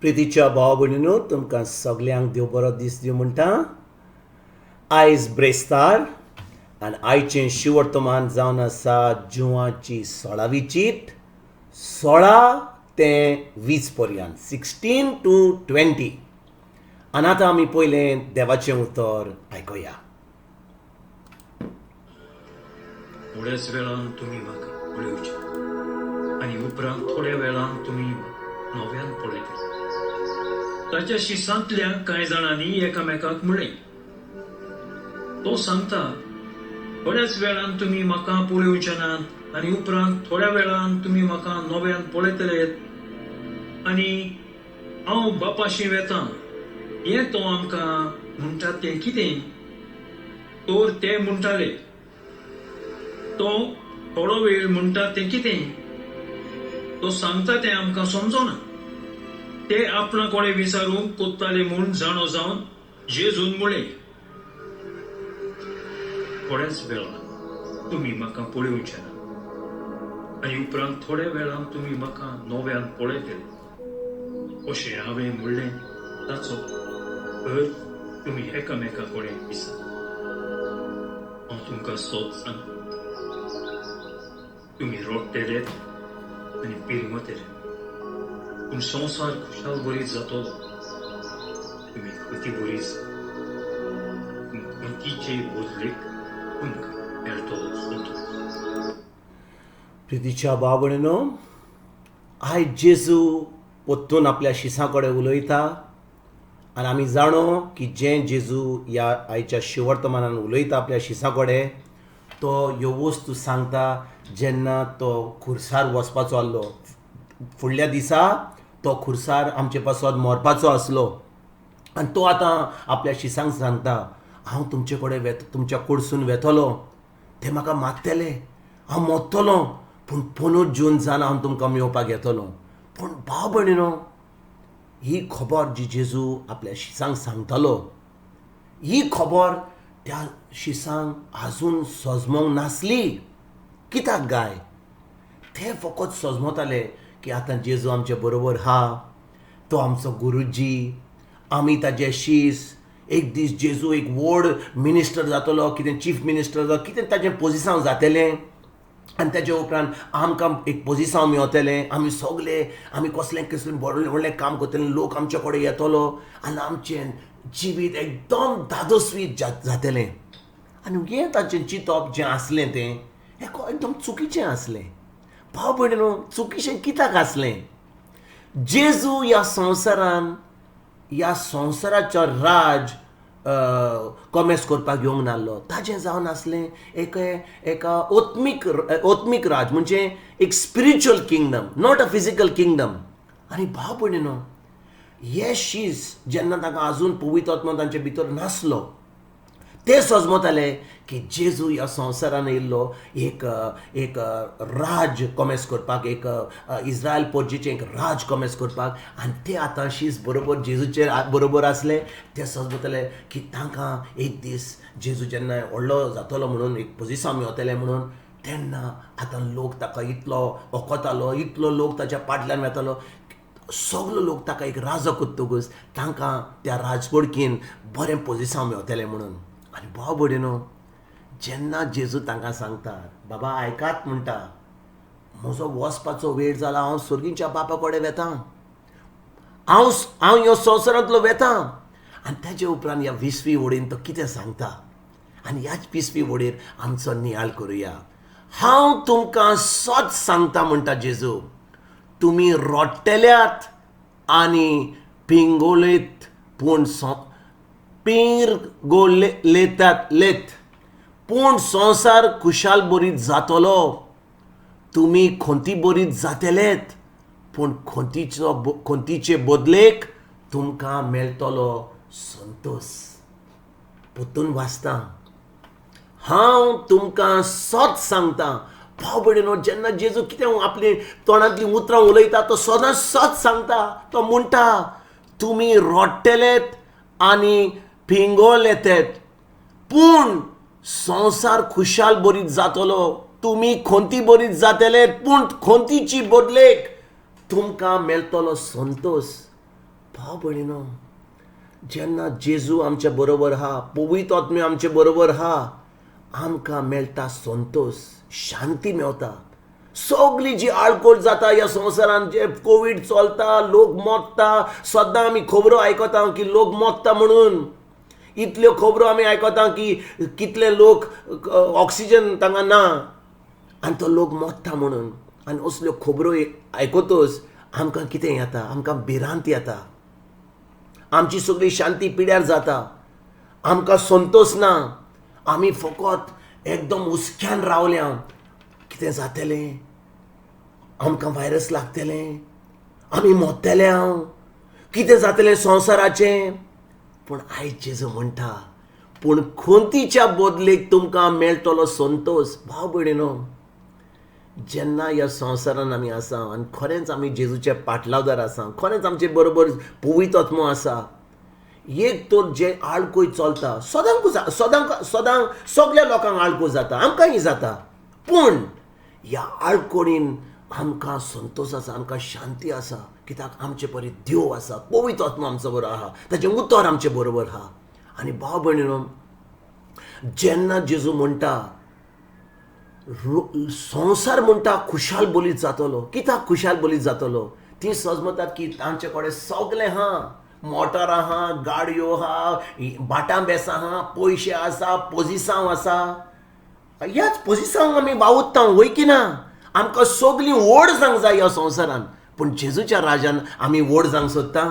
प्रितीच्या भाव भयणीनो, तुमकां सगल्यांक देव बरो दीस दिवं म्हणटा. आयज ब्रेस्तार आनी आयचें शिवर्तमान जावन आसा जुवाची 16वी चीट, 16 ते 20 पर्यंत, 16 to 20. आनी आतां आमी पयलें देवाचें उतर आयकुया. थोड्याच वेळान तुमी म्हाका पळोवचे आनी उपरांत थोड्या वेळान तुमी नव्यान पळयतले. ताच्या शिसांतल्या कांय जाणांनी एकामेकाक म्हळें, तो सांगता थोड्याच वेळान तुमी म्हाका पळोवचे नात आनी उपरांत थोड्या वेळान तुमी म्हाका नव्यान पळयतले आनी हांव बापाशी वेता. हें तो आमकां म्हणटा तें कितें? तर ते म्हणटाले, तो थोडो वेळ म्हणटा तें कितें? तो सांगता तें आमकां समजना. ते आपणा कडेन विचारूंक कोत्ताले म्हूण जाणो जावन जेजून म्हळें, थोड्याच वेळान तुमी म्हाका पळोवचे ना आनी उपरांत थोड्या वेळान तुमी म्हाका नव्यान पळयतले. अशें हांवें म्हणलें ताचो अर्थ तुमी एकामेका कडेन विचार. हांव तुमकां सोद सांगता, तुमी रोडटेले आनी पिरमतेले, पूण संवसार खुशाल बरीच जातलो. तुमी खंती बरीच, पूण खंतीचे बदलेक तुमकां मेळटलो संतोश. प्रितीच्या भाव भयणीनो, आयज जेजू परतून आपल्या शिसां कडेन उलयता आनी आमी जाणो की जें जेजू ह्या आयच्या शिवर्तमानान उलयता आपल्या शिसां कडेन, तो ह्यो वस्तू सांगता जेन्ना तो खुर्सार वचपाचो आसलो. फुडल्या दिसा तो खुर्सार आमचे पासत मरपाचो आसलो आनी तो आतां आपल्या शिसांक सांगता, हांव तुमचे कडेन तुमच्या कडसून वेतलो, ते म्हाका मारतले, हांव मरतलो, पूण पुनर्जीवन जावन हांव तुमकां मेळपाक येतलो. पूण भाव भयणीनो, ही खबर जी जेजू आपल्या शिसांक सांगतालो, ही खबर त्या शिसांक आजून सजमोंक नासली. कित्याक गाय? ते फकत सजमताले की आतां जेजू आमचे बरोबर हा, तो आमचो गुरुजी, आमी ताजे शीस. एक दीस जेजू एक व्हड मिनिस्टर जातलो, कितें चीफ मिनिस्टर जातलो, कितें ताजें पोजिसांव जातलें आनी ताजे उपरांत आमकां एक पोजिसांव मेवतलें, आमी सगले आमी कसलें कसलें व्हडलें व्हडलें काम करतले, लोक आमचे कडेन येतलो आनी आमचें जिवीत एकदम धादोसवी जातलें. आनी हें ताचें चिंतप जें आसलें तें हें एकदम चुकीचें आसलें. भाव भयणीनो, चुकीचें कित्याक आसलें? जेजू ह्या संवसारान, ह्या संवसाराचो राज कॉमेस करपाक येवंक नासलो. ताजें जावन आसलें एक एका ओत्मीक राज, म्हणजे एक spiritual kingdom, not a physical kingdom. आनी भाव भयणीनो, हे शीस जेन्ना तांकां आजून पवित्र आत्मा तांचे भितर नासलो, ते सजमताले की जेजू ह्या संवसारान येयल्लो एक एक राज कॉमेस करपाक, एक इस्रायल पोर्जीचें एक राज कॉमेस करपाक. आनी ते आतां शीस बरोबर जेजूचे बरोबर आसले. ते सजमताले की तांकां एक दीस जेजू जेन्ना व्हडलो जातलो म्हणून एक पोजिसांव मेवतलें म्हणून, तेन्ना आतां लोक ताका इतलो ओकतालो, इतलो लोक ताच्या पाटल्यान वेतालो, सगलो लोक ताका एक राजो करतकूच तांकां त्या राजवडकीन बरें पोजिसांव मेवतलें म्हणून. आनी भाव भयणीनो, जेन्ना जेजू तांकां सांगता, बाबा आयकात म्हणटा, म्हजो वचपाचो वेळ जाला, हांव सर्गीच्या बापा कडेन वेता, हांव हांव ह्या संवसारांतलो वेता. आनी ताजे उपरांत ह्या 20वी वडीन तो कितें सांगता, आनी ह्याच 20वी वडीर आमचो नियाळ करुया. हांव तुमकां सत सांगता म्हणटा जेजू, तुमी रोडटेल्यात आनी पिंगोलेत, पूण पिंर लेत, पूण संवसार खुशाल बरीत जातलो. तुमी खंती बरीत जातलेत, पूण खंतीचे बदलेक तुमकां मेळटलो संतोश. परतून वाचता, हांव तुमकां सत सांगता. भाव भयणीनो, जेन्ना जेजू कितें आपली तोंडांतलीं उतरां उलयता, तो सदांच सत सांगता. तो म्हणटा, तुमी रोडटेलेत आनी पिंगोल येतात, पूण संवसार खुशाल बरीत जातलो. तुमी खंती बरीत जातले, पूण खंतीची बदलेक तुमकां मेळटलो संतोश. भाव भयणीनो, जेन्ना जेजू आमच्या बरोबर आहा, पवित्र आत्म्यो आमचे बरोबर आहा, आमकां मेळटा संतोश, शांती मेवता. सगली जी आळकोट जाता ह्या संवसारान, जे कोवीड चलता, लोक मोडटा, सद्दां आमी खबरो आयकता की लोक मोडटा म्हणून. इतल्यो खबरो आमी आयकता की कितले लोक ऑक्सिजन तांकां ना आनी तो लोक मोडटा म्हणून. आनी असल्यो खबरो आयकतच आमकां कितें येता, आमकां भिरांत येता, आमची सगळी शांती पिड्यार जाता, आमकां संतोश ना, आमी फकत एकदम हुस्क्यान रावल्या. कितें जातलें, आमकां व्हायरस लागतलें, आमी मोडटले, हांव कितें जातलें संवसाराचें. पूण आयज जेजू म्हणटा, पूण खोंतीच्या बदलेक तुमकां मेळटलो संतोश. भाव भयणीनो, जेन्ना ह्या संवसारान आमी आसा आनी खरेंच आमी जेजूचे पाटलावदार आसा, खरेंच आमचे बरोबर पवित्र आत्मो आसा, एक तर जे आळकोय चलता सदांकूच, सदांक सदांक सगल्या लोकांक आळको जाता, आमकांय जाता. पूण ह्या आळकोणीन आमकां संतोश आसा, आमकां शांती आसा, कित्याक आमचे परी देव आसा, पवित्र आत्मो आमचो बरोबर आहा, ताचें उतर आमचे बरोबर आहा. आनी भाव भयणीनो, जेन्ना जेजू म्हणटा संवसार म्हणटा खुशाल बोलीत जातलो, कित्याक खुशाल बोलीत जातलो? ती सजमतात की तांचे कडेन सगलें आहा, मोटर आहा, गाडयो आहा, भाटां बेसां आहा, पयशे आसा, पोजिसांव आसा. ह्याच पोजिसांव आमी वावुरता वय की ना? आमकां सगलीं व्हड जावंक जाय ह्या संवसारान. पूण जेजूच्या राजान आमी व्हड जावंक सोदता?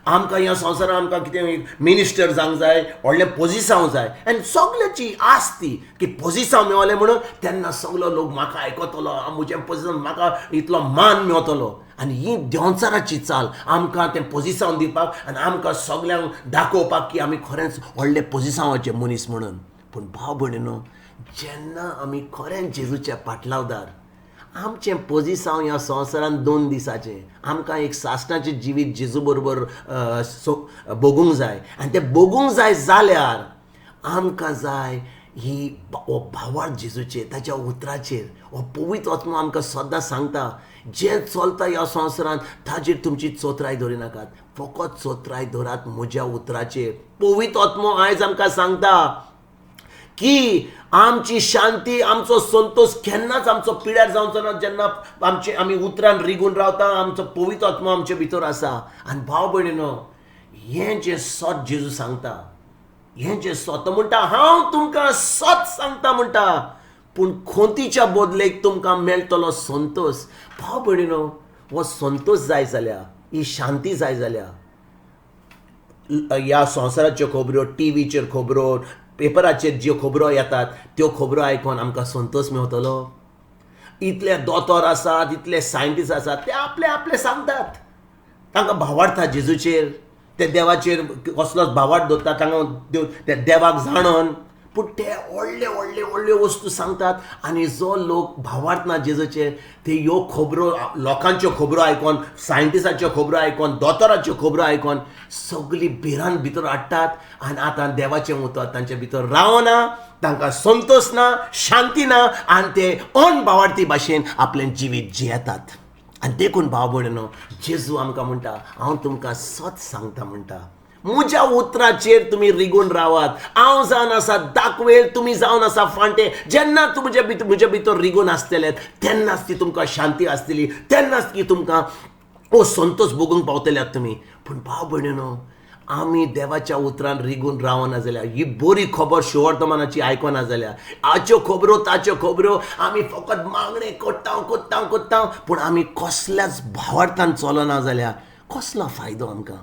आमकां ह्या संवसारान आमकां कितें मिनिस्टर जावंक जाय, व्हडलें पोजिसांव जाय. आनी सगल्याची आस ती की पोजिसांव मेवलें म्हणून तेन्ना सगलो लोक म्हाका आयकतलो, म्हजें पोजिसांव म्हाका इतलो मान मेवतलो. आनी ही देंवचाराची चाल आमकां तें पोजिसांव दिवपाक आनी आमकां सगल्यांक दाखोवपाक की आमी खरेंच व्हडले पोजिसांवाचे मनीस म्हणून. पूण भाव भयणीनो, जेन्ना आमी खरेंच जेजूच्या पाटलावदार, आमचें पोजिसांव ह्या संवसारान 2 दिसाचें, आमकां एक सासणाचें जिवीत जेजू बरोबर भोगूंक जाय. आनी तें भोगूंक जाय जाल्यार आमकां जाय ही हो भावार्थ जेजूचेर, ताच्या उतराचेर. हो पवित्र आत्मो आमकां सदां सांगता, जें चलता ह्या संवसारान ताजेर तुमची चोत्राय दवरिनाकात, फकत चोत्राय दवरात म्हज्या उतराचेर. पवित्र आत्मो आयज आमकां सांगता की आमची शांती, आमचो संतोश केन्नाच आमचो पिड्यार जावचो ना जेन्ना आमचे आमी उतरान रिगून रावता, आमचो पवित्र आत्मो आमचे भितर आसा. आनी भाव भयणीनो, हें जें सत जेजू सांगता, हें जें सत म्हणटा, हांव तुमकां सत सांगता म्हणटा, पूण खोंतीच्या बदलेक तुमकां मेळटलो संतोश. भाव भयणीनो, हो संतोश जाय जाल्यार, ही शांती जाय जाल्यार, ह्या संवसाराच्यो खबरो, टिवीचेर खबरो, पेपराचेर ज्यो खबरो येतात त्यो खबरो आयकून आमकां संतोश मेवतलो? इतले दोतोर आसात, इतले सायंटिस्ट आसात, ते आपले आपले सांगतात, तांकां भावार्था जेजूचेर, ते देवाचेर कसलोच भावार्थ दवरता, तांकां ते देवाक जाणून. पूण ते व्हडले व्हडले व्हडल्यो वस्तू सांगतात आनी जो लोक भावार्थ ना जेजूचेर, ते ह्यो खबरो, लोकांच्यो खबरो आयकून, सायंटिस्टाच्यो खबरो आयकून, दोतोराच्यो खबरो आयकून सगली भिरांत भितर हाडटात आनी आतां देवाचें उतर तांचे भितर रावना, तांकां संतोश ना, शांती ना, आनी ते अनभावार्थी भाशेन आपलें जिवीत जियेतात. आनी देखून भाव भयणीनो, जेजू आमकां म्हणटा, हांव तुमकां सत सांगता म्हणटा, म्हज्या उतराचेर तुमी रिगून रावात. हांव जावन आसा दाखवेल, तुमी जावन आसा फांटे. जेन्ना तूं म्हज्या भितर रिगून आसतले तेन्नाच ती तुमकां शांती आसतली, तेन्नाच ती तुमकां हो संतोश भोगूंक पावतले तुमी. पूण भाव भयणीनो, आमी देवाच्या उतरान रिगून रावना जाल्यार, ही बरी खबर शुवर्तमानाची आयकना जाल्यार, आच्यो खबरो ताच्यो खबरो आमी फकत मागणें करता करता करता, पूण आमी कसल्याच भावार्थान चलना जाल्यार कसलो फायदो आमकां?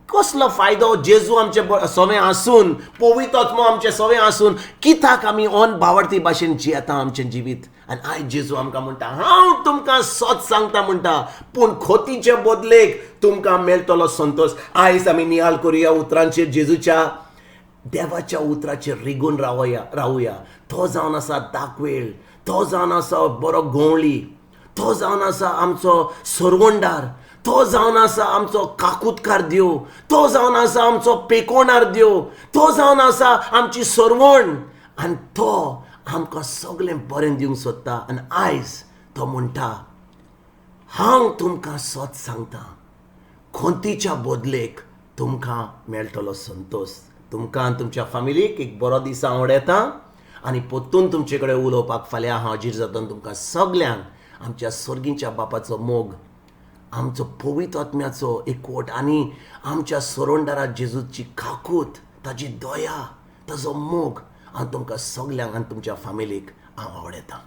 कसलो फायदो? जेजू आमचे सवें आसून, पवित्र आत्मो आमचे सवें आसून, कित्याक आमी अन भावार्थी भाशेन जियेता आमचें जिवीत? आनी आयज जेजू आमकां म्हणटा, हांव तुमकां सत सांगता म्हणटा, पूण खोतीचे बदलेक तुमकां मेळटलो संतोश. आयज आमी नियाळ करुया उतरांचेर, जेजूच्या देवाच्या उतराचेर रिगून रावया. तो जावन आसा दाखवेळ, तो जावन आसा बरो गवळी, तो जावन आसा आमचो सरवंडार, तो जावन आसा आमचो काकुतकार देव, तो जावन आसा आमचो पेकोणार देव, तो जावन आसा आमची सरवण. आनी तो आमकां सगळें बरें दिवंक सोदता. आनी आयज तो म्हणटा, हांव तुमकां सत सांगता, खंतीच्या बदलेक तुमकां मेळटलो संतोश. तुमकां आनी तुमच्या फामिलीक एक बरो दीस हांव वडयतां आनी परतून तुमचे कडेन उलोवपाक फाल्यां हांव हाजीर जाता. तुमकां सगल्यांक आमच्या सर्गीच्या बापाचो मोग, आमचो पवित्र आत्म्याचो एकवट आनी आमच्या सोरोंडारा जेजूची काकूत, ताजी दया, ताजो मोग हांव तुमकां सगल्यांक आनी तुमच्या फामिलीक हांव आवडयतां.